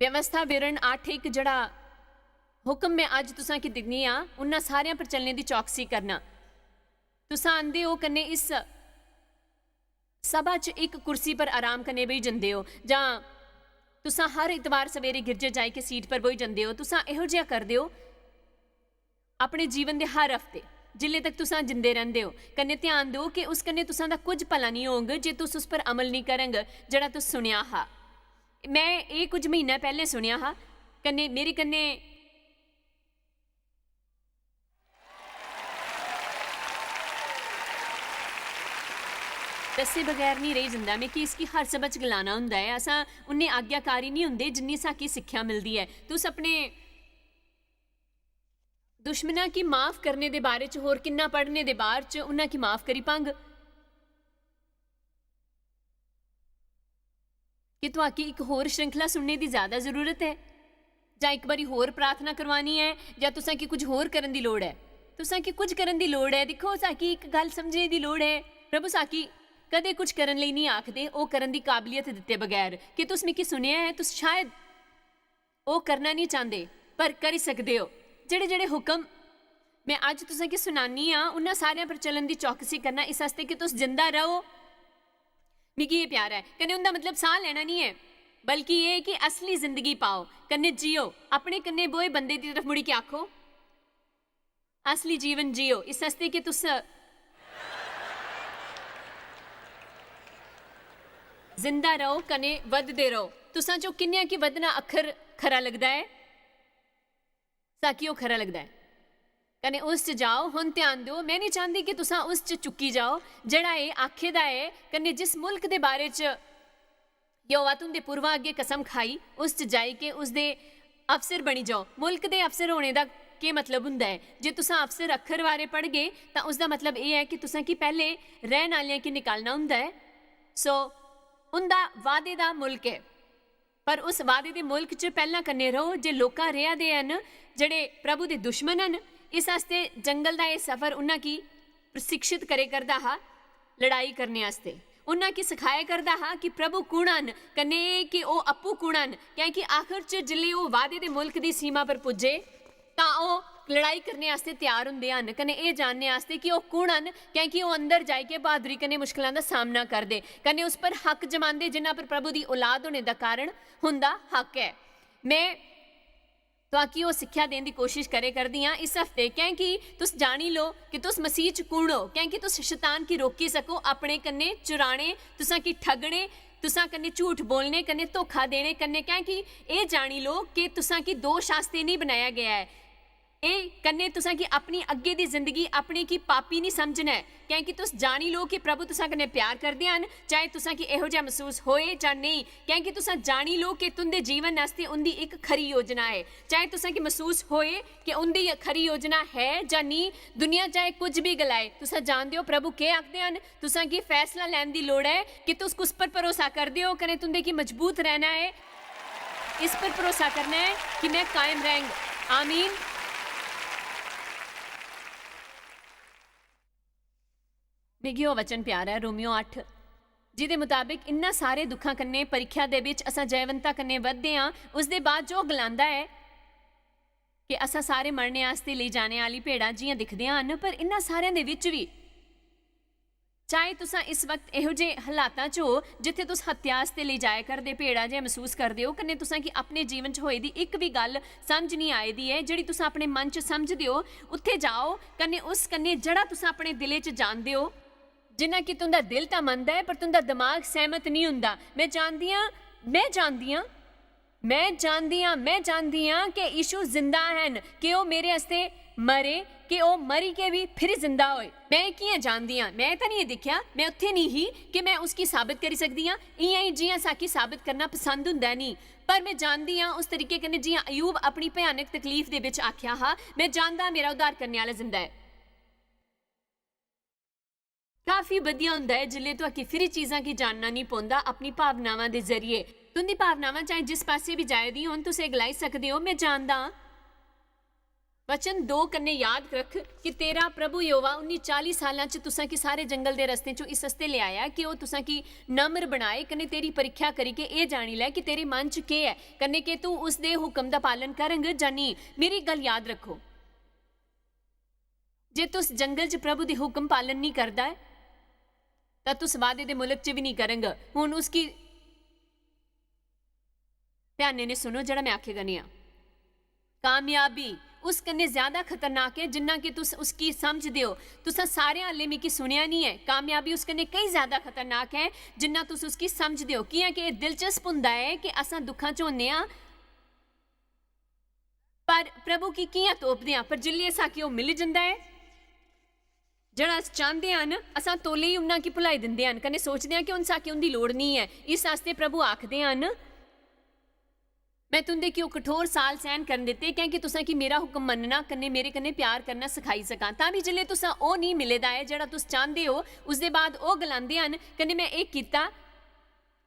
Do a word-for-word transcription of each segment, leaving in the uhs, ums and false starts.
व्यवस्था विवरण अट्ठ इक, जेह्ड़ा हुक्म में अज्ज तुसां की दिन्नी आं, उन्हां सारेआं पर चलने दी चौकसी करना। तुसां आंदे ओ कन्नै इस सभा च इक कुर्सी पर आराम कन्नै बेही जंदे ओ, जां तुसां हर इतवार सवेरे गिरजे जाई के सीट पर बेही जंदे ओ। तुसां एहो जेहा करदे ओ अपने जीवन दे हर हफ्ते, जिल्ले तक तुसां जिंदे रैंह्दे ओ, कन्नै ध्यान देओ कि उस कन्नै तुसां दा कुछ भला निं होंग जे तुस उस पर अमल निं करंग जेह्ड़ा तुस सुनेआ हा। में एह् कुछ म्हीना पैह्लें सुनेआ हा, कन्नै मेरे कन्नै दस्से बगैर निं रेही जंदा। मिगी इसगी हर सभा च गलाना होंदा ऐ। असां उन्ने आज्ञाकारी निं होंदे जिन्नी साकी सिक्खेआ मिलदी ऐ। तुस अपने दुश्मना की माफ करने दे बारे च होर किन्ना पढ़ने दे बार च उन्ना की माफ करी पांग? कि तुआकी इक होर श्रृंखला सुनने दी ज्यादा जरूरत ऐ, जां इक बारी होर प्रार्थना करवानी ऐ, जां तुसां की कुछ होर करन दी लोड़ ऐ? तुसां की कुछ करन दी लोड़ ऐ। दिक्खो, साकी इक गल्ल समझने दी लोड़ ऐ। प्रभु साकी कदें कुछ करन लेई निं आखदे, ओह् करन दी काबलियत दित्ते बगैर। कि तुस मिगी सुनेआ ऐ, तुस शायद ओह् करना निं चांह्दे, पर करी सकदे ओ। जेह्ड़े-जेह्ड़े हुकम में अज्ज तुसें गी सुनानी आं, उन्हां सारेआं पर चलन दी चौकसी करना, इस आस्तै कि तुस जिंदा रहो। मिगी एह् प्यारा ऐ। कन्नै उं'दा मतलब साह् लैना निं ऐ, बल्कि एह् कि असली जिंदगी पाओ, कन्नै जियो। अपने कन्नै बोए बंदे दी तरफ मुड़ी के आखो, "असली जीवन जियो, इस आस्तै कि तुस जिंदा रहो कन्नै बधदे रहो।" तुसां चों किन्नेआं गी बधना अक्खर खरा लगदा ऐ? साकी ओह् खरा लगदा ऐ। कन्नै उस च जाओ। हुन ध्यान देओ, में निं चांह्दी कि तुसां उस च चुक्की जाओ, जेह्ड़ा एह् आखे दा ऐ, कन्नै जिस मुल्क दे बारे च यहोवा तुं'दे पूर्वा अग्गें कसम खाई, उस च जाई के उसदे अफसर बनी जाओ। मुल्क दे अफसर होने दा केह् मतलब हुंदा ऐ? जे तुसां अफसर अक्खर बारे पढ़गे, तां उसदा मतलब एह् ऐ कि तुसें गी पैह्लें रैह्न आह्लें गी निकालना हुंदा ऐ। सो, उं'दा वादे दा मुल्क ऐ। पर उस वादे दे मुल्क च पैह्लां कन्नै र'वो जे लोकां रेहा दे हन जेह्ड़े प्रभु दे दुश्मन हन। इस आस्तै जंगल दा एह् सफर उन्हां गी प्रशिक्षित करे करदा हा लड़ाई करने आस्तै। उन्हां गी सखाया करदा हा कि प्रभु कुण हन, कन्नै एह् कि ओह् अप्पू कुण हन, क्योंकि आखर च जिसलै ओह् वादे दे मुल्क दी सीमा पर पुज्जे, तां ओह् लड़ाई करने आस्तै त्यार हुंदे हन, कन्नै एह् जानने आस्तै कि ओह् कुण हन, क्योंकि ओह् अंदर जाइयै ब्हादरी कन्नै मुश्कलां दा सामना करदे, कन्नै उस पर हक जमांदे जिन्हां पर प्रभु दी औलाद होने दा कारण हुंदा हक ऐ। में तुआकी ओह् सिक्खेआ देन दी कोशश करे करदी आं इस हफ्ते, क्योंकि तुस जानी लो कि तुस मसीह च कुण ओ, क्योंकि तुस शतान गी रोकी सको अपने कन्नै चुराने, तुसां गी ठगने, तुसां कन्नै झूठ बोलने, कन्नै धोखा देने कन्नै, क्योंकि एह् जानी लो कि तुसां गी दोश आस्तै नेईं बनाया गेआ ऐ। एह् कन्नै तुसां गी अपनी अग्गें दी जिंदगी अपने गी पापी निं समझना ऐ, क्योंकि तुस जानी लो कि प्रभु तुसां कन्नै प्यार करदे हन, चाहे तुसां गी एहो जेहा मसूस होए जां नेईं, क्योंकि तुसां जानी लो कि तुं'दे जीवन आस्तै उं'दी इक खरी योजना ऐ। चाहे तुसां गी मसूस होए कि उं'दी खरी योजना है जां नेईं, दुनिया चाहे कुछ भी गलाए, तुसां जानदे ओ प्रभु केह् आखदे हन? तुसां गी फैसला लैन दी लोड़ ऐ कि तुस कुस पर भरोसा करदे ओ, कन्नै तुं'दे गी मजबूत रैह्ना ऐ। इस पर भरोसा करना ऐ कि में कायम रैंह्ङ। आमीन। मिगी ओह् वचन प्यारा ऐ, रोमियो अट्ठ, जिदे मताबक इन्ना सारे दुखां कन्नै परीक्षा दे बिच असां जयवंता कन्नै बधदे आं, उसदे बाद जो गलांदा ऐ कि असां सारे मरने आस्तै लेई जाने आह्ली भेड़ां जि'यां दिखदे हन, पर इन्ना सारें दे बिच बी, चाहे तुसां इस वक्त एहो जे हालातां च हो जित्थे तुस हत्या आस्तै लेई जाया करदे भेड़ां जे मसूस करदे हो, कन्नै तुसां गी अपने जीवन च होई दी इक बी गल्ल समझ निं आई दी ऐ, जेह्ड़ी तुसां अपने मन च समझदे ओ, उत्थे जाओ, कन्नै उस कन्नै जेह्ड़ा तुसां अपने दिलै च जानदे ओ, जिन्ना कि तुं'दा दिल तां मनदा ऐ, पर तुं'दा दमाग सैह्मत निं हुंदा। में जानदी आं, में जानदी आं, में जानदी आं, में जानदी आं कि यीशु जिंदा हैन, कि ओह् मेरे आस्तै मरे, कि ओह् मरी के बी फिर जिंदा होए। में एह् कि'यां जानदी आं? में तां निं एह् दिक्खेआ, में उत्थै निं ही कि में उसगी साबत करी सकदी आं, इ'यां ई जि'यां साकी साबत करना पसंद हुंदा ऐ निं। पर में जानदी आं उस तरीके कन्नै जि'यां अयूब अपनी भयानक तकलीफ दे बिच आखेआ हा, "में जानदा मेरा उद्धार करने आह्ला जिंदा ऐ।" काफी बधिया हुंदा ऐ जिसलै तुआकी फिरी चीजां गी जानना निं पौंदा अपनी भावनावां दे जरिए। तुं'दी भावनावां चाहे जिस पासै बी जाए दियां होन, तुस एह् गलाई सकदे ओ, "में जानदा आं, वचन दो कन्नै याद रख कि तेरा प्रभु यहोवा उन्हीं चाली सालां च तुसां की सारे जंगल दे रस्तें चों इस आस्तै ले आया कि ओह तुसां की नम्र बनाए कन्नै तेरी परीक्षा करी के एह जानी लै कि तेरे मन च केह ऐ, कन्नै के तू उस दे हुक्म दा पालन करंग जां नेई। मेरी गल्ल याद रखो, जे तुस जंगल च प्रभु दे हुक्म पालन नेई करदा ऐ, तां तुस वादे दे मुल्क च भी नेई करंग। हुन उसकी ध्यानै नै सुनो जेह्ड़ा में आखे करनी आं। कामयाबी उस कन्नै ज्यादा खतरनाक ऐ जिन्ना कि तुस उसकी समझदे ओ। तुसां सारें हाल्लें मिगी सुनेआ निं ऐ। कामयाबी उस कन्नै केई ज्यादा खतरनाक ऐ जिन्ना तुस उसकी समझदे ओ, कि'यां कि एह् दिलचस्प होंदा ऐ कि असां दुक्खां च होन्ने आं, पर प्रभु गी कि'यां तोपदे आं, पर जिसलै असां कि ओह् मिली जंदा ऐ, जेह्ड़ा अस चांह्दे हन, असां तौले ही उन्हां गी भुलाई दिंदे हन, कन्नै सोचदे आं कि हुन साकी उंदी लोड़ नेईं ऐ। इस आस्तै प्रभु आखदे हन, "मैं तुंदे गी ओह कठोर साल सैहन करन दित्ते, क्योंकि तुसां गी मेरा हुक्म मन्नना कन्नै मेरे कन्नै प्यार करना सखाई सकां।" तां बी जिसलै तुसां ओह नेईं मिले दा ऐ, जेह्ड़ा तुस चांह्दे ओ, उसदे बाद ओह गलांदे हन, "कन्नै मैं एह कीता।"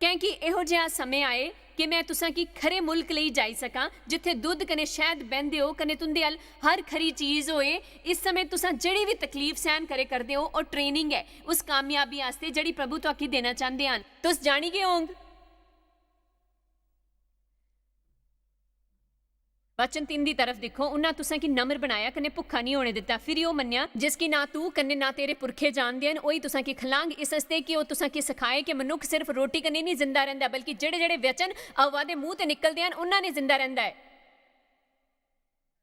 क्योंकि एहो जेहा समें आए कि मैं तुसां गी खरे मुल्क लेई जाई सकां, जित्थै दुद्ध कन्नै शैहद बहंदे हो, कन्नै तुंदे अल हर खरी चीज होए। इस समें तुसां जेह्ड़ी बी तकलीफ सैहन करे करदे हो, ओह training ऐ उस कामयाबी आस्तै जेह्ड़ी प्रभु तुआकी देना चांह्दे हन। तुस जानी गै होंग। वचन तीन दी तरफ दिक्खो, "उन्हां तुसां गी नम्र बनाया कन्नै भुक्खा निं होने दित्ता।" फिर ओह मन्नेआ, "जिस गी ना तू कन्नै ना तेरे पुरखे जानदे हन, ओही तुसां गी खलांग, इस आस्तै कि ओह तुसां गी सखाए कि मनुक्ख सिर्फ रोटी कन्नै निं जिंदा रैंह्दा, बल्कि जेह्ड़े-जेह्ड़े वचन अवा दे मूंह ते निकलदे हन, उन्हां ने जिंदा रैंह्दा ऐ।"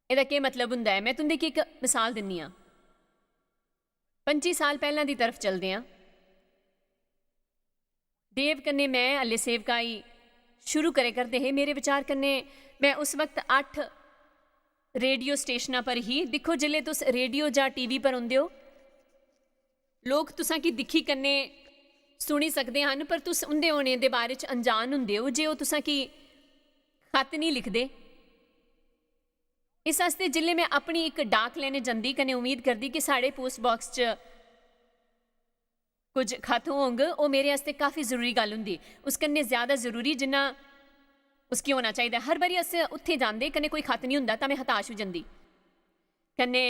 एह्दा केह् मतलब हुंदा ऐ? मैं तुंदे गी इक मिसाल दिन्नी आं। पंजी साल पैह्लां दी तरफ चलदे आं। देव कन्नै मैं हल्ले सेवकाई शुरू करे करदे हे। मेरे विचार कन्नै मैं उस वक्त अट्ठ रेडियो स्टेशनां पर ही। दिक्खो, जिसलै तुस रेडियो जां टीवी पर होंदे ओ, लोक तुसां गी दिक्खी कन्नै सुनी सकदे हन, पर तुस उं'दे होने दे बारे च अनजान होंदे ओ जे ओह् तुसां गी खत निं लिखदे। इस आस्तै जिसलै मैं अपनी इक डाक लैने जंदी कन्नै उम्मीद करदी कि साढ़े पोस्ट बाक्स च कुछ खत होंग, ओह् मेरे आस्तै काफी जरूरी गल्ल हुंदी, उस कन्नै ज्यादा जरूरी जिन्ना उसगी होना चाहिदा। हर बारी अस उत्थै जांदे कन्नै कोई खत निं हुंदा तां मैं हताश होई जंदी। कन्नै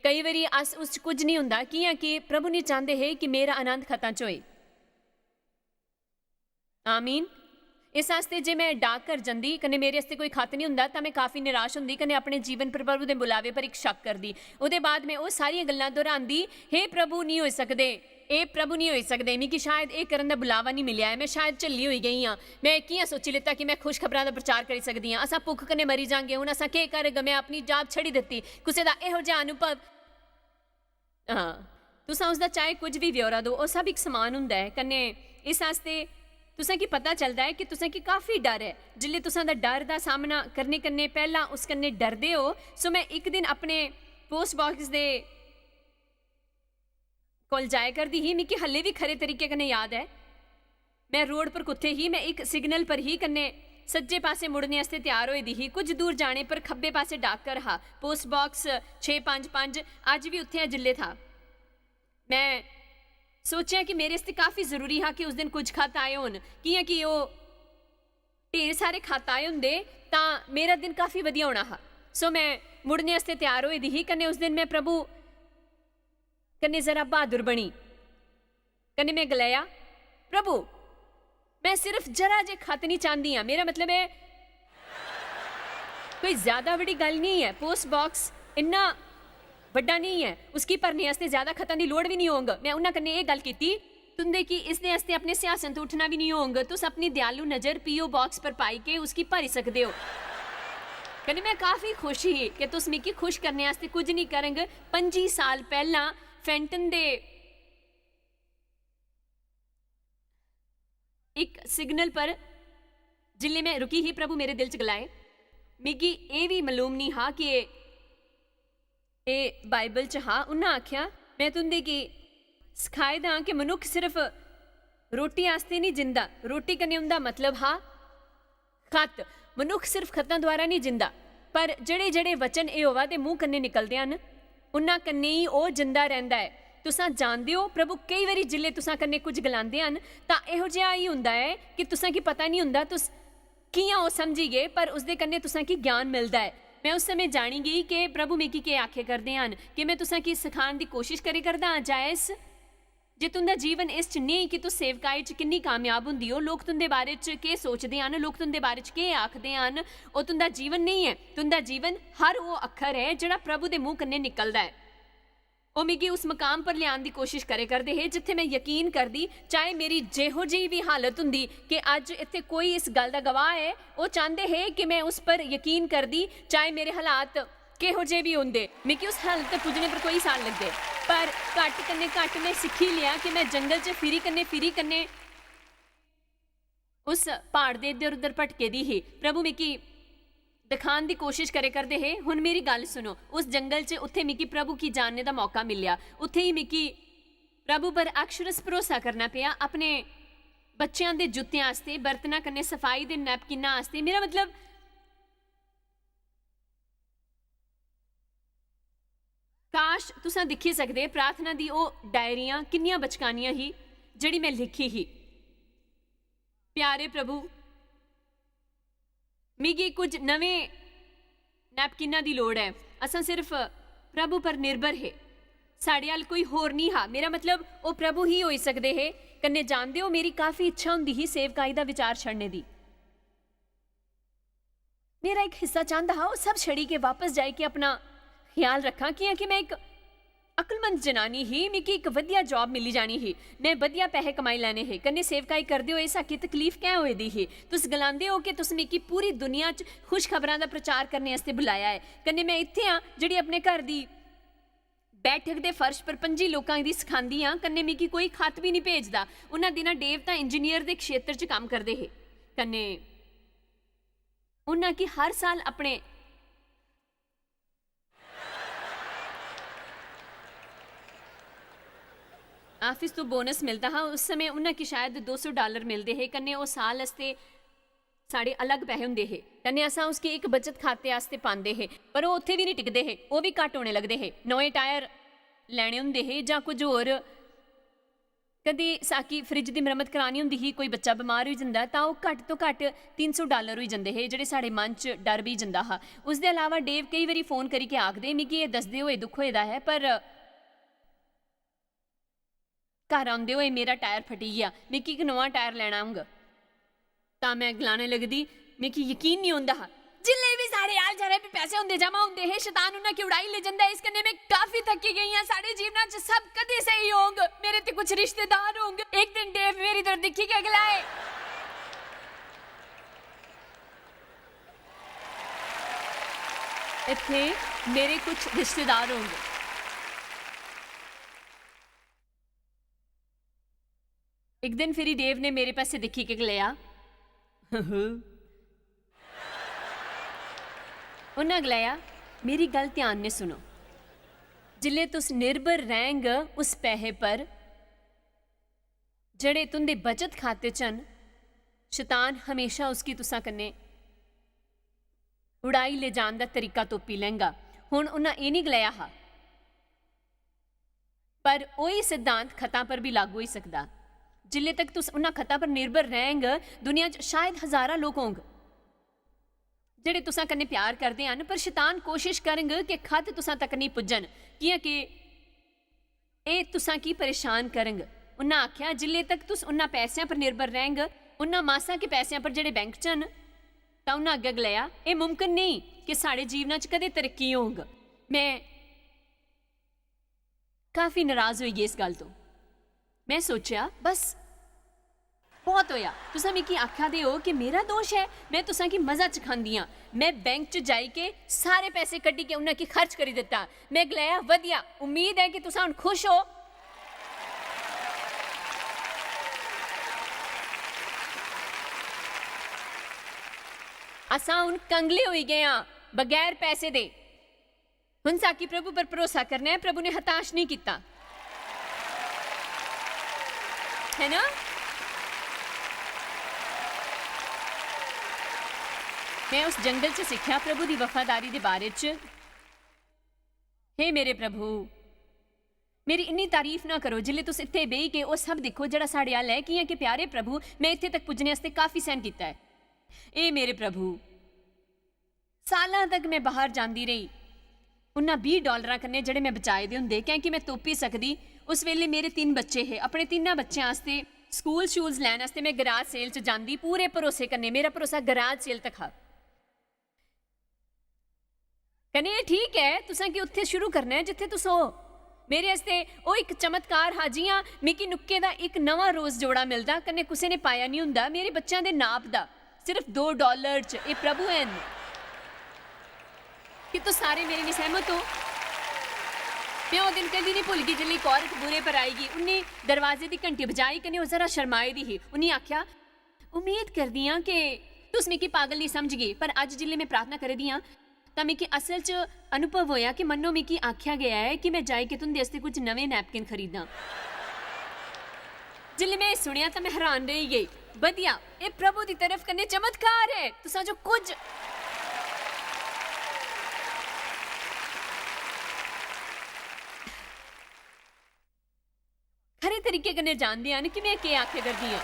केई बारी अस उस च कुछ निं हुंदा, कि'यां कि प्रभु निं चांह्दे हे कि मेरा आनंद खतां च होए। आमीन। इस आस्तै जे मैं डाकघर जंदी कन्नै मेरे आस्तै कोई खत निं हुंदा तां मैं काफी निराश हुंदी कन्नै अपने जीवन पर प्रभु दे बुलावे पर इक शक करदी। ओह्दे बाद मैं ओह् सारियां गल्लां दोहरांदी, "हे प्रभु, निं होई सकदे, एह् प्रभु निं होई सकदे, मिगी शायद एह् करन दा बुलावा निं मिलेआ ऐ, मैं शायद झल्ली होई गेई आं, मैं कि'यां सोची लैता कि मैं खुशखबरा दा प्रचार करी सकदी आं, असां भुक्ख कन्नै मरी जांगे, हुन असां केह् करग, मैं अपनी जाब छड़ी दित्ती।" कुसै दा एहो जेहा अनुभव हां, तुसां उसदा चाहे कुछ बी ब्यौरा दो, ओह् सब इक समान हुंदा ऐ। कन्नै इस आस्तै तुसें गी पता चलदा ऐ कि तुसें गी काफी डर ऐ। जिसलै तुसां दा डर दा सामना करने कन्नै पैह्लां उस कन्नै डरदे ओ, सो मैं इक दिन अपने पोस्ट बाक्स दे कोल जाया करदी ही, मिगी हल्ले बी खरे तरीके कन्नै याद ऐ। मैं रोड पर कुत्थे ही, मैं इक सिग्नल पर ही, कन्नै सज्जे पासे मुड़ने आस्तै त्यार होई दी ही। कुछ दूर जाने पर खब्बे पासे डाकघर हा, पोस्ट बाक्स छे पंज पंज, अज्ज बी उत्थे ऐ जिल्ले था। मैं सोचेआ कि मेरे आस्तै काफी जरूरी हा कि उस दिन कुछ खत आए होन, कि'यां कि ओह् ढेर सारे खत आए होंदे तां मेरा दिन काफी बधिया होना हा। सो मैं मुड़ने आस्तै त्यार होई दी ही, कन्नै उस दिन मैं प्रभु कन्नै जरा बहादुर बनी, कन्नै मैं गलाया, "प्रभु, मैं सिर्फ जरा जे खत नहीं चांह्दी आं, मेरा मतलब ऐ कोई ज्यादा बड़ी गल्ल नहीं ऐ, पोस्ट बाक्स इन्ना बड्डा नहीं ऐ, उसकी भरने आस्तै ज्यादा खतां दी लोड़ भी नहीं होंग।" मैं उन्हां कन्नै एह् गल्ल कीती, "तुंदे की इसदे आस्तै अपने सिंहासन तो उठना भी नहीं होंग, तुस अपनी दयालु नजर पीओ बाक्स पर पाई के उसकी भरी सकदे ओ।" कन्नै मैं काफी खुश ही कि तुस मिगी खुश करने आस्तै कुछ नहीं करंग। पंजी साल पैह्लां फैंटन दे इक सिग्नल पर जिल्लै मैं रुकी ही, प्रभु मेरे दिल च गलाए, मिगी एह् बी मालूम निं हा कि एह्, एह् बाइबल च हा। उन्हां आखेआ, "मैं तुं'दे गी सखाए दा आं कि मनुक्ख सिर्फ रोटी आस्तै निं जींदा।" रोटी कन्नै उं'दा मतलब हा खत। मनुक्ख सिर्फ खतां द्वारा निं जींदा, पर जेह्ड़े-जेह्ड़े वचन यहोवा दे मुंह कन्नै निकलदे हन, उन्हां कन्नै ही ओह् जींदा रैंह्दा ऐ। तुसां जानदे ओ, प्रभु केई बारी जिल्लै तुसां कन्नै कुछ गलांदे हन, तां एहो जेहा ही हुंदा ऐ कि तुसां गी पता निं हुंदा तुस कि'यां ओह् समझी गे, पर उसदे कन्नै तुसां गी ज्ञान मिलदा ऐ। में उस समें जानी गेई कि प्रभु मिगी केह् आखे करदे हन, कि में तुसें गी सखान दी कोशिश करे करदा हां, जायस? जे तुं'दा जीवन इस च नेईं कि तुस सेवकाई च किन्नी कामयाब होंदी ओ, लोक तुं'दे बारे च केह् सोचदे हन, लोक तुं'दे बारे च केह् आखदे हन, ओह् तुं'दा जीवन नेईं ऐ। तुं'दा जीवन हर ओह् अक्खर ऐ जेह्ड़ा प्रभु दे मुंह कन्नै निकलदा ऐ। ओह् मिगी उस मकाम पर लेआन दी कोशिश करे करदे हे जित्थै में यकीन करदी, चाहे मेरी जेहो जेही बी हालत होंदी, कि अज्ज इत्थै कोई इस गल्ल दा गवाह ऐ, ओह् चांह्दे हे कि में उस पर यकीन करदी, चाहे मेरे हालात केहो जे बी होंदे। मिगी उस हालत ते पुज्जने पर कोई साल लगदे, पर घट्ट कन्नै घट्ट में सिक्खी लेआ कि में जंगल च फिरी कन्नै फिरी कन्नै उस प्हाड़ दे इद्धर उद्धर भटके दी ही। प्रभु मिगी दिखान दी कोशिश करे करदे हे। हुन मेरी गल्ल सुनो, उस जंगल च उत्थै मिगी प्रभु गी जानने दा मौका मिलेआ। उत्थै ही मिगी प्रभु पर अक्षरस भरोसा करना पेआ, अपने बच्चेआं दे जुत्तेआं आस्तै, बर्तना कन्नै सफाई दे नैपकिनां आस्तै। मेरा मतलब, काश, तुसां दिक्खी सकदे, प्रार्थना दी ओह् डायरियां किन्नियां बचकानियां ही, जेह्ड़ी में लिखी ही। प्यारे प्रभु, मिगी कुछ नमें नैपकिनां दी लोड़ ऐ। असां सिर्फ प्रभु पर निर्भर हे। साढ़े अल कोई होर निं हा। मेरा मतलब, ओह् प्रभु ही होई सकदे हे। कन्नै जानदे ओ, मेरी काफी इच्छा होंदी ही सेवकाई दा विचार छड़ने दी। मेरा इक हिस्सा चांह्दा हा, ओह् सब छड़ी के वापस जाई के अपना ख्याल रक्खां, कि'यां कि में इक अकलमंद जनानी ही, मिगी इक बधिया जॉब मिली जानी ही, में बधिया पैहे कमाई लैने हे, कन्नै सेवकाई करदे होए साकी तकलीफ कैं होए दी ही? तुस गलांदे ओ कि तुस मिगी पूरी दुनिया च खुशखबरां दा प्रचार करने आस्तै बुलाया ऐ, कन्नै में इत्थै आं, जेह्ड़ी अपने घर दी बैठक दे फर्श पर पंजी लोकां गी सखांदी आं, कन्नै मिगी कोई खत बी निं भेजदा। उन्ना दिनां डेव तां इंजीनियर दे क्षेत्र च कम्म करदे हे, कन्नै उन्ना कि हर साल अपने आफिस तो बोनस मिलदा हा। उस समें उन्ना कि शायद दो सौ डालर मिलदे हे, कन्नै ओह् साल आस्तै साढ़े अलग पैहे होंदे हे, कन्नै असां उसगी इक बचत खाते आस्तै पांदे हे, पर ओह् उत्थै बी निं टिकदे हे, ओह् बी घट्ट होने लगदे हे। नमें टायर लैने होंदे हे जां कुछ होर। कदी साकी फ्रिज दी मरम्मत करानी होंदी ही, कोई बच्चा बमार होई जंदा, तां ओह् घट्ट तो घट्ट तिन्न सौ डालर होई जंदे हे, जेह्ड़े साढ़े मन च डर बी जंदा हा। उसदे अलावा डेव केई बारी फोन करियै आखदे, "मिगी एह् दसदे होए दुख होए दा ऐ, पर घर औंदे होए मेरा टायर फटी गेआ, मिगी इक नमां टायर लैना होंग।" तां में गलाने लगदी, "मिगी यकीन निं होंदा हा।" जिल्ले बी साढ़े आल जरे बी पैसे होंदे जमा होंदे हे, शैतान उन्ना की उड़ाई ले जंदा। इस कन्नै में काफी थक्की गेई आं। साढ़े जीवना च सब कदी स्हेई होंग, मेरे ते कुछ रिश्तेदार होंग। इक दिन डेव मेरी तरफ दिक्खी के गलाए, "इत्थै मेरे कुछ रिश्तेदार होंग।" इक दिन फिरी डेव ने मेरे पासे दिक्खी के गलाया, उन्ना गलाया, "मेरी गल्ल ध्यान ने सुनो। जिल्ले तुस निर्भर रैंह्ग उस पैहे पर, जेह्ड़े तुं'दे बचत खाते च न, शैतान हमेशा उसगी तुसां कन्नै उड़ाई ले जान दा तरीका तोपी लैंगा।" हुन उन्ना एह् निं गलाया हा, पर ओही सिद्धांत खतां पर बी लागू होई सकदा। जिल्ले तक तुस उन्ना खतां पर निर्भर रैंह्ग, दुनिया च शायद हजारां लोक होंग जेह्ड़े तुसां कन्नै प्यार करदे हन, पर शैतान कोशिश करंग कि खत तुसां तक नेईं पुज्जन, कि'यां कि एह् तुसां गी परेशान करंग। उन्ना आखेआ, "जिल्ले तक तुस उन्ना पैसेआं पर निर्भर रैंह्ग, उन्ना मासा के पैसेआं पर जेह्ड़े बैंक च न।" तां उन्ना अग्गें गलाया, "एह् मुमकन नेईं कि साढ़े जीवना च कदें तरक्की होंग।" में काफी नराज होई गेई इस गल्ल तो। में सोचेआ, "बस, बहुत होया। तुसां मिगी आखा दे ओ कि मेरा दोश ऐ, में तुसां गी मजा चखांदी आं।" में बैंक च जाई के सारे पैसे कड्ढी के उन्ना गी खर्च करी दित्ता। में गलाया, "वधिया, उम्मीद ऐ कि तुसां हुन खुश ओ।" असां हुन कंगले होई गे आं, बगैर पैसे दे। हुन साकी प्रभु पर भरोसा करना ऐ, प्रभु ने हताश नहीं किता, है ना? मैं उस जंगल च सिक्ख्या प्रभु दी वफादारी दे बारे च। हे मेरे प्रभु, मेरी इन्नी तारीफ ना करो, जिल्ले तुस इत्थे बेही के ओह सब दिक्खो जेड़ा साढ़े अल ऐ, कियां के प्यारे प्रभु, मैं इत्थे तक पुज्जने आस्तै काफी सैहन किता ऐ। ए मेरे प्रभु, सालां तक में बाहर जांदी रेही उन्ना बीह् डालरां कन्नै जेह्ड़े में बचाए दे होंदे, कैंह् कि में तुप्पी सकदी। उस बेल्लै मेरे तिन्न बच्चे हे। अपने तिन्ना बच्चें आस्तै स्कूल शूज लैन आस्तै में गराज सेल च जांदी पूरे भरोसे कन्नै। मेरा भरोसा गराज सेल तक हा। कन्नै एह् ठीक ऐ, तुसें गी उत्थै शुरू करना ऐ जित्थै तुस ओ। मेरे आस्तै ओह् इक चमत्कार हा, जि'यां मिगी नुक्के दा इक नमां रोज जोड़ा मिलदा, कन्नै कुसै ने पाया निं होंदा, मेरे बच्चें दे नाप दा, सिर्फ दो डालर च। एह् प्रभु हैन। कि तुस सारे मेरे नै सैह्मत ओ? में ओह् दिन कदी निं भुलगी जिसलै इक औरत बूहे पर आई गेई। उन्नै दरवाजे दी घंटी बजाई, कन्नै ओह् जरा शर्माई दी ही। उन्नै आखेआ, "उम्मीद करदी आं कि तुस मिगी पागल निं समझगे, पर अज्ज जिसलै में प्रार्थना करा दी आं, तां मिगी असल च अनुभव होएआ कि मन्नो मिगी आखेआ गेआ ऐ कि में जाइयै तुं'दे आस्तै कुछ नमें नैपकिन खरीदां।" जिसलै में एह् सुनेआ तां में हैरान रेही गेई। बधिया, एह् प्रभु दी तरफ कन्नै चमत्कार ऐ। तुसां जो कुछ खरे तरीके कन्नै जानदे हन कि में केह् आखे करदी आं।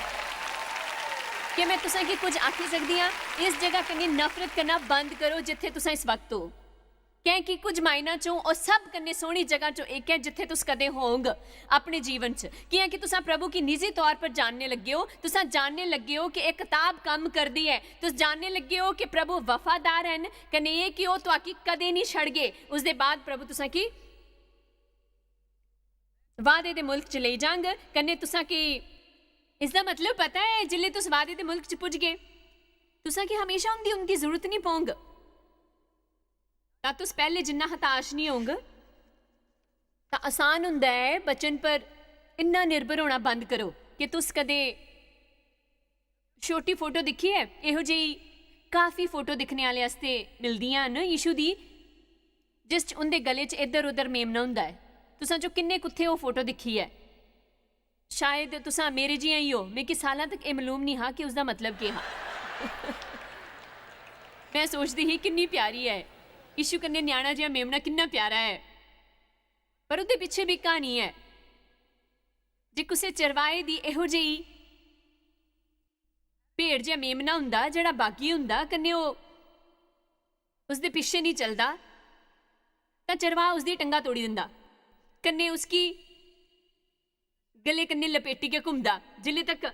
क्या में तुसें गी कुछ आखी सकदी आं? इस जगह कन्नै नफरत करना बंद करो जित्थै तुसें इस वक्त ओ। कैंह् कि कुछ मायना चों ओह् सब कन्नै सोह्नी जगह चों इक ऐ जित्थै तुस कदें होंग अपने जीवन च। कि'यां कि तुसां प्रभु गी निजी तौर पर जानने लग्गे ओ, तुसां जानने लग्गे ओ कि एह् कताब कम्म करदी ऐ, तुस जानने लग्गे ओ कि प्रभु वफादार हन, कन्नै एह् कि ओह् तुआकी कदें निं छड़गे। उसदे बाद प्रभु तुसां गी वादे दे मुल्क च लेई जांग, कन्नै तुसां की इसदा मतलब पता ऐ, जिसलै तुस वादे दे मुल्क च पुजगे, तुसां की हमेशा उं'दी, उं'दी जरूरत निं पौंग। तां तुस पैह्ले जिन्ना हताश निं होंग। तां आसान होंदा ऐ वचन पर इन्ना निर्भर होना बंद करो कि तुस कदें छोटी फोटो दिक्खी ऐ? एहो जेही काफी फोटो दिक्खने आह्ले आस्तै मिलदियां न यीशु दी, जिस च उं'दे गले च इद्धर-उद्धर मेमना होंदा ऐ। तुसां चों किन्ने कुत्थै ओह् फोटो दिक्खी ऐ? शायद तुसां मेरे जि'यां ई ओ। मिगी सालां तक एह् मलूम निं हा कि उसदा मतलब केह् हा। में सोचदी ही, "किन्नी प्यारी ऐ, यीशु कन्नै ञ्याणा जेहा मेमना किन्ना प्यारा ऐ।" पर ओह्दे पिच्छें बी क्हानी ऐ जे कुसै चरवाहे दी एहो जेही भेड़ जेहा मेमना होंदा, जेह्ड़ा बागी होंदा, कन्नै ओह् उसदे पिच्छें निं चलदा, तां चरवाहा उसदी टंगा तोड़ी दिंदा, कन्नै उसगी गले कन्नै लपेटियै घुमदा। जिल्ले तक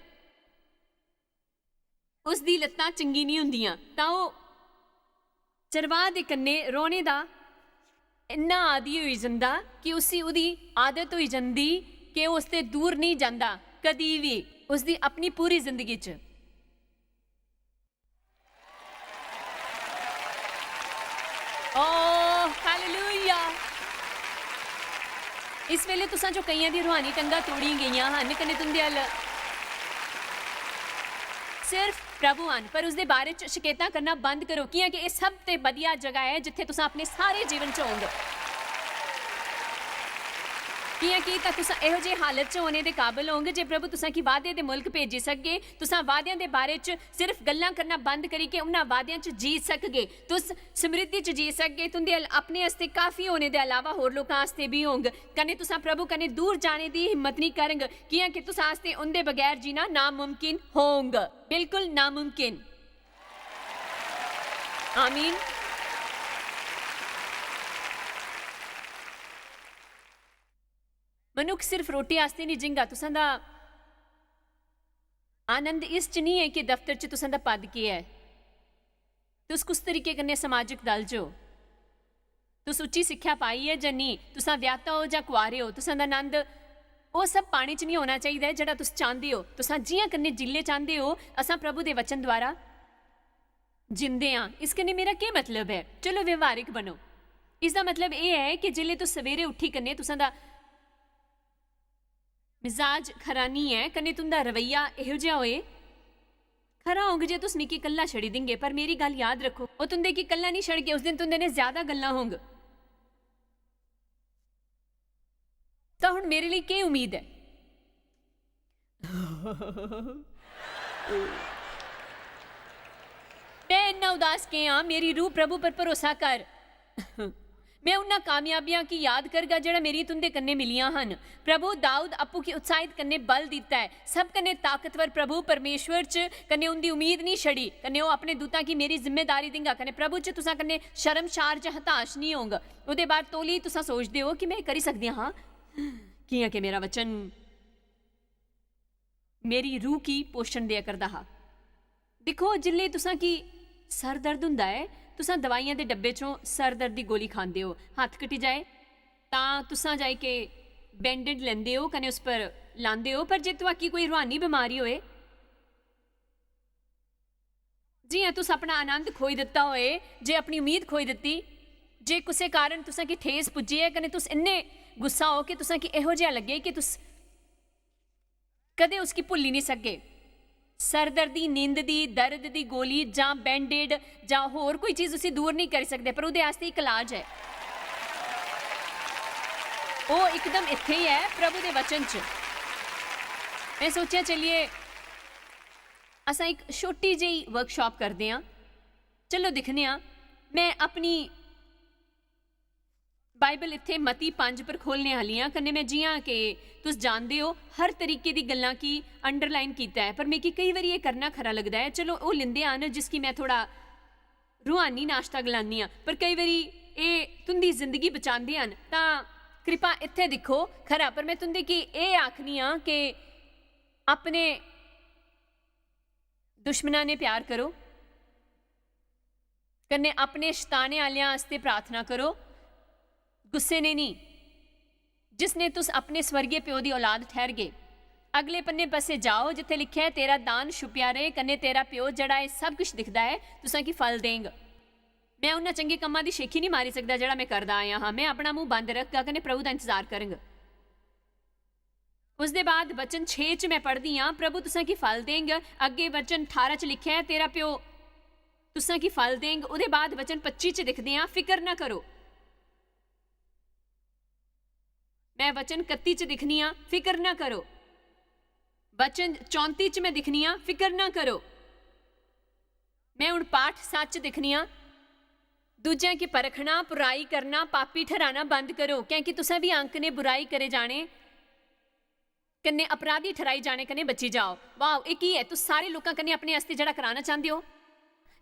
उसदी लत्तां चंगी निं होंदियां, तां ओह् चरवाहा दे कन्नै रौह्ने दा इन्ना आदी होई जंदा कि उसी ओह्दी आदत होई जंदी कि ओह् उसदे दूर नेईं जंदा कदी बी, उसदी अपनी पूरी जिंदगी च। ओह, हालेलुया! इस वेले तुसां चो कईयां दी रूहानी टंगां तोड़ियां गेइयां हन, कन्नै तुंदे अल सिर्फ प्रभु हन, पर उसदे बारे च शकैतां करना बंद करो, कियां कि एह् सब ते बधिया जगह ऐ जित्थै तुसां अपने सारे जीवन च होंग। कियां कि तां तुसां एहो जेही हालत च होने दे काबल होंग जे प्रभु तुसां गी वादे दे मुल्क भेजी सकगे। तुसां वादेआं दे बारे च सिर्फ गल्लां करना बंद करी के उन्हां वादेआं च जी सकगे। तुस समृद्धि च जी सकगे। तुंदे अल-, अपने आस्तै काफी होने दे अलावा होर लोकां आस्तै बी होंग। कन्नै तुसां प्रभु कन्नै दूर जाने दी हिम्मत निं करंग, कियां कि तुसां आस्तै उंदे बगैर जीना नामुमकिन होंग। बिल्कुल नामुमकिन। आमीन। मनुक्ख सिर्फ रोटी आस्तै निं जींगा। तुसां दा आनंद इस च निं ऐ कि दफ्तर च तुसां दा पद केह् ऐ, तुस कुस तरीके कन्नै समाजिक दल च ओ, तुस उच्ची सिक्खेआ पाई ऐ जां नेईं, तुसां ब्याह्ता ओ जां कुआरे ओ, तुसां दा आनंद ओह् सब पाने च निं होना चाहिदा ऐ जेह्ड़ा तुस चांह्दे ओ। तुसां जि'यां कन्नै जिल्ले चांह्दे ओ, असां प्रभु दे वचन द्वारा जिंदे आं। इस कन्नै मेरा केह् मतलब ऐ? चलो, व्यवहारिक बनो। इसदा मतलब एह् ऐ कि जिसलै तुस सवेरे उट्ठी कन्नै तुसां दा मिजाज खरा निं ऐ, कन्नै तुं'दा रवैया एहो जेहा होए, खरा होग जे तुस मिगी कल्ला छड़ी देंगे, पर मेरी गल्ल याद रक्खो, ओह् तुं'दे गी कल्ला निं छड़गे, उस दिन तुं'दे नै ज्यादा गल्लां होंग। तां हुन मेरे लेई केह् उम्मीद ऐ? में इन्ना उदास की आं? मेरी रूह प्रभु पर भरोसा कर। मैं उन्हां कामयाबियां गी याद करगा जेहड़ा मेरी तुंदे कन्नै मिलियां हन। प्रभु दाऊद अप्पू गी उत्साहित कन्नै बल दित्ता ऐ। सब कन्नै ताकतवर प्रभु परमेश्वर च कन्नै उंदी उम्मीद नहीं छड़ी, कन्नै ओह अपने दूतां गी मेरी जिम्मेदारी देंगा, कन्नै प्रभु च तुसां कन्नै शर्मशार जां हताश नहीं होंग। ओहदे बाद तौली तुसां सोचदे ओ कि मैं करी सकदी हां, कियां कि मेरा वचन मेरी रूह गी पोषण देआ करदा हा। दिक्खो, जिसलै तुसां गी सर दर्द हुंदा ऐ, तुसां दवाइयां दे डब्बे चों सर दर्द दी गोली खांदे ओ, हत्थ कटी जाए, तां तुसां जाई के बैंडेड लैंदे ओ कन्नै उस पर लांदे ओ। पर जे तुआकी कोई रूहानी बमारी होए, जियां तुस अपना आनंद खोई दित्ता होए, जे अपनी उम्मीद खोई दित्ती, जे कुसै कारण तुसां गी ठेस पुज्जी ऐ कन्नै तुस इन्ने गुस्सा हो कि तुसां गी एहो जेहा लग्गे कि तुस कदें उसगी भुल्ली नहीं सकगे। सरदर्दी, नींद दी, दर्द दी गोली जां बैंडेड जां होर कोई चीज उसी दूर नहीं करी सकदे, पर ओह्दे आस्तै इक इलाज ऐ। ओह् इकदम इत्थै ही ऐ, प्रभु दे वचन च। में सोचेआ, चलिए, असां इक छोटी जेही वर्कशॉप करदे आं। चलो, दिक्खने आं। में अपनी बाइबल इत्थै मत्ती पंज पर खोलने आह्ली आं, कन्नै में, जि'यां के तुस जानदे ओ, हर तरीके दी गल्लां गी अंडरलाइन कीता ऐ, पर मिगी केई बारी एह् करना खरा लगदा ऐ। चलो, ओह् लिंदे आन जिसगी में थोह्ड़ा रूहानी नाश्ता गलानी आं, पर केई बारी एह् तुं'दी जिंदगी बचांदे हन। तां कृपा इत्थै दिक्खो, खरा, पर में तुं'दे गी एह् आखनी आं कि अपने दुश्मनां ने प्यार करो, कन्नै अपने शताने आह्लेआं आस्तै प्रार्थना करो, गुस्से ने नेईं, जिस ने तुस अपने स्वर्गीय प्यो दी औलाद ठैहरगे। अगले पन्ने पासै जाओ, जित्थै लिखेआ ऐ, "तेरा दान छुपेआ रहे, कन्नै तेरा प्यो, जेह्ड़ा एह् सब किश दिखदा ऐ, तुसां गी फल देंग।" में उन्हां चंगे कम्मां दी शेखी निं मारी सकदा, जेह्ड़ा में करदा आया हां। में अपना मूंह बंद रखगा, कन्नै प्रभु दा इंतजार करंग। उसदे बाद वचन छे च में पढ़दी आं, "प्रभु तुसां गी फल देंग।" अग्गें वचन ठारां च लिखेआ ऐ, "तेरा प्यो तुसां गी फल देंग।" ओह्दे बाद वचन पच्ची च दिखदे आं, "फिकर ना करो।" में वचन कत्ती च दिखनी आं, "फिकर ना करो।" वचन चौंती च में दिखनी आं, "फिकर ना करो।" में हुन पाठ सच्च दिक्खनी आं। दूजें गी परखना, बुराई करना, पापी ठहराना बंद करो, क्योंकि तुसें भी अंक ने बुराई करे जाने कन्नै अपराधी ठहराई जाने कन्नै बची जाओ। वाओ, एह् की ऐ? तुस सारे लोकां कन्नै अपने आस्तै जेह्ड़ा कराना चांह्दे ओ,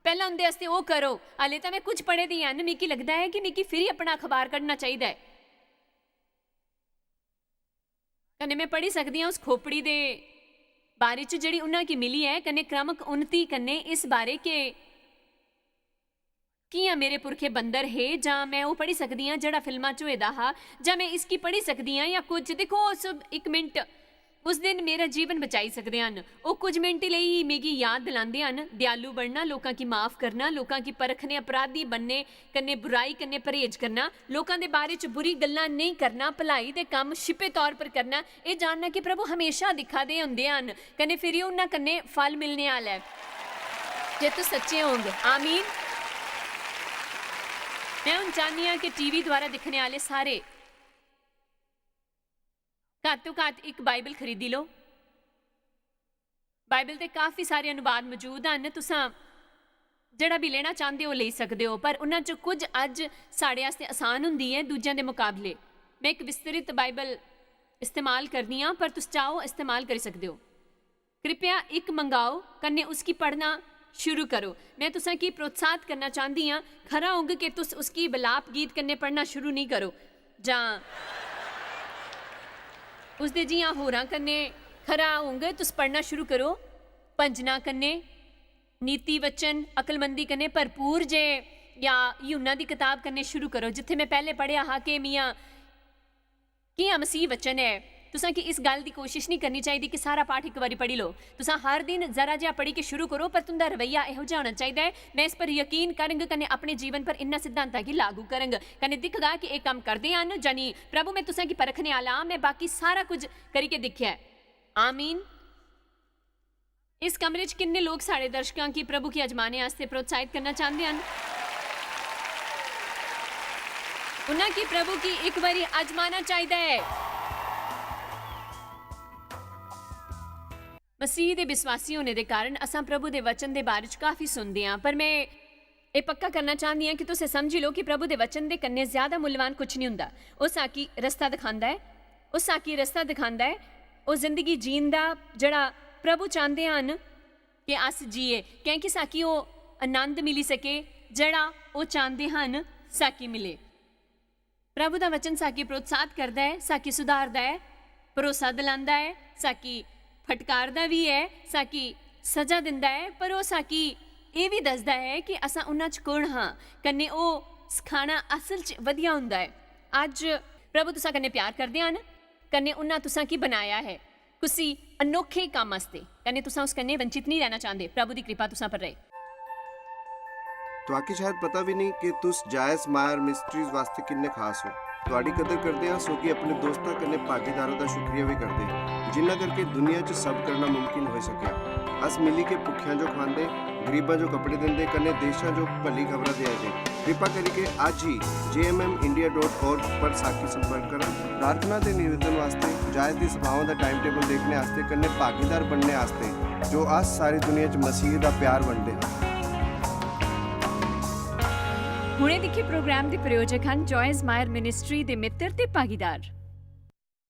पैह्ला उं'दे आस्तै ओह् करो। हाले तां में कुछ पढ़े दे हैन, मिगी लगदा ऐ कि मिगी फिरी अपना अखबार कड्ढना चाहिदा ऐ। कन्नै में पढ़ी सकदी आं उस खोपड़ी दे बारे च जेह्ड़ी उन्हां गी मिली ऐ, कन्नै क्रमक उन्नति कन्नै इस बारे के कि'यां मेरे पुरखे बंदर हे, जां में ओह् पढ़ी सकदी आं जेह्ड़ा फिल्मा च होए दा हा, जां में इसगी पढ़ी सकदी आं, जां कुछ। दिक्खो, उस इक मिंट, उस दिन मेरा जीवन बचाई सकदे हन। ओह् कुछ मिंट लेई मिगी याद दिलांदे हन, दयालु बनना, लोकां गी माफ करना, लोकां गी परखने, अपराधी बनने, कन्नै बुराई कन्नै परहेज करना, लोकां दे बारे च बुरी गल्लां नेईं करना, भलाई दे कम्म छिपे तौर पर करना, एह् जानना कि प्रभु हमेशा दिक्खा दे होंदे हन, कन्नै फिरी उन्हां कन्नै फल मिलने आह्ला ऐ, जे तुस सच्चे होंग। आमीन। में हुन चाह्न्नी आं कि टीवी द्वारा दिक्खने आह्ले सारे घट्ट तो घट्ट इक बाइबल खरीदी लो। बाइबल दे काफी सारे अनुवाद मजूद हन, तुसां जेह्ड़ा बी लेना चांह्दे ओ, लेई सकदे ओ, पर उन्हां च कुछ अज्ज साढ़े आस्तै आसान हुंदी ऐ दूजें दे मकाबले। में इक विस्तृत बाइबल इस्तेमाल करनी आं, पर तुस चाहो, इस्तेमाल करी सकदे ओ। कृपया इक मंगाओ, कन्नै उसगी पढ़ना शुरू करो। में तुसां गी प्रोत्साहत करना चांह्दी आं, खरा होग कि तुस उसगी विलाप गीत कन्नै पढ़ना शुरू नेईं करो, जां उसदे जि'यां होरां कन्नै। खरा होग तुस पढ़ना शुरू करो, भंजना कन्नै, नीति वचन, अकलमंदी कन्नै भरपूर जे, या यूहन्ना दी कताब कन्नै शुरू करो, जित्थै में पैह्लें पढ़ेआ हा कि मियां कि'यां मसीह वचन ऐ। तुसां गी इस गल्ल दी कोशिश निं करनी चाहिदी कि सारा पाठ इक बारी पढ़ी लो। तुसां हर दिन जरा जेहा पढ़ी के शुरू करो, पर तुं'दा रवैया एहो जेहा होना चाहिदा ऐ, "में इस पर यकीन करंग कन्नै अपने जीवन पर इन्ना सिद्धांता गी लागू करंग, कन्नै दिक्खगा कि एह् कम्म करदे हन जां नेईं। प्रभु, में तुसां गी परखने आह्ला आं, में बाकी सारा कुछ करियै दिक्खेआ ऐ।" आमीन। इस कमरे च किन्ने लोक साढ़े दर्शकां गी प्रभु गी अजमाने आस्तै प्रोत्साहित करना चांह्दे हन? उन्हां गी प्रभु गी इक बारी अजमाना चाहिदा ऐ। मसीह दे विश्वासी होने दे कारण असां प्रभु दे वचन दे बारे च काफी सुनदे आं, पर में एह् पक्का करना चांह्दी आं कि तुस एह् समझी लो कि प्रभु दे वचन दे कन्नै ज्यादा मुल्लवान कुछ निं होंदा। ओह् साकी रस्ता दखांदा ऐ, ओह् साकी रस्ता दखांदा ऐ, ओह् जिंदगी जीन दा जेह्ड़ा प्रभु चांह्दे हन कि अस जीए, कैंह् कि साकी ओह् आनंद मिली सके जेह्ड़ा ओह् चांह्दे हन साकी मिले। प्रभु दा वचन साकी प्रोत्साहत करदा ऐ, साकी सुधारदा ऐ, भरोसा दिलांदा ऐ, साकी फटकारदा बी ऐ, साकी सजा दिंदा ऐ, पर ओह् साकी एह् बी दसदा ऐ कि असां उन्हां च कु'न हां, कन्नै ओह् सखाना असल च बधिया होंदा ऐ। अज्ज प्रभु तुसां कन्नै प्यार करदे हन, कन्नै उन्हां तुसां गी बनाया ऐ कुसी अनोखे कम्म आस्तै, कन्नै तुसां उस कन्नै वंचित निं रैह्ना चांह्दे। प्रभु दी कृपा तुसां पर रहे। तुआकी शायद पता भी नहीं कि तुस जायस मायर मिस्ट्रीज वास्ते किन्ने खास हो। तुआडी कदर करदे हां, सोगी अपने दोस्तां कन्नै भागीदारों दा शुक्रिया भी करदे, जिन्ना करके दुनिया च सब करना मुमकिन होई सकेआ। अस मिली के भुक्खेआं जो खवांदे, गरीबां जो कपड़े दिंदे, कन्नै देशां जो भली खबरां देआ दे। कृपा करिके अज्ज ही J M M India dot org पर साकी संपर्क करा। प्रार्थना ते निवेदन वास्ते, जायस दी सभाओं दा टाइम टेबल देखने आस्ते, कन्नै भागीदार बनने आस्ते, जो अस सारी दुनिया च मसीह दा प्यार बंडदे हां। हुणे दिक्खे प्रोग्राम दे प्रायोजक हन जॉयस मायर मिनिस्ट्री दे मित्र ते भागीदार।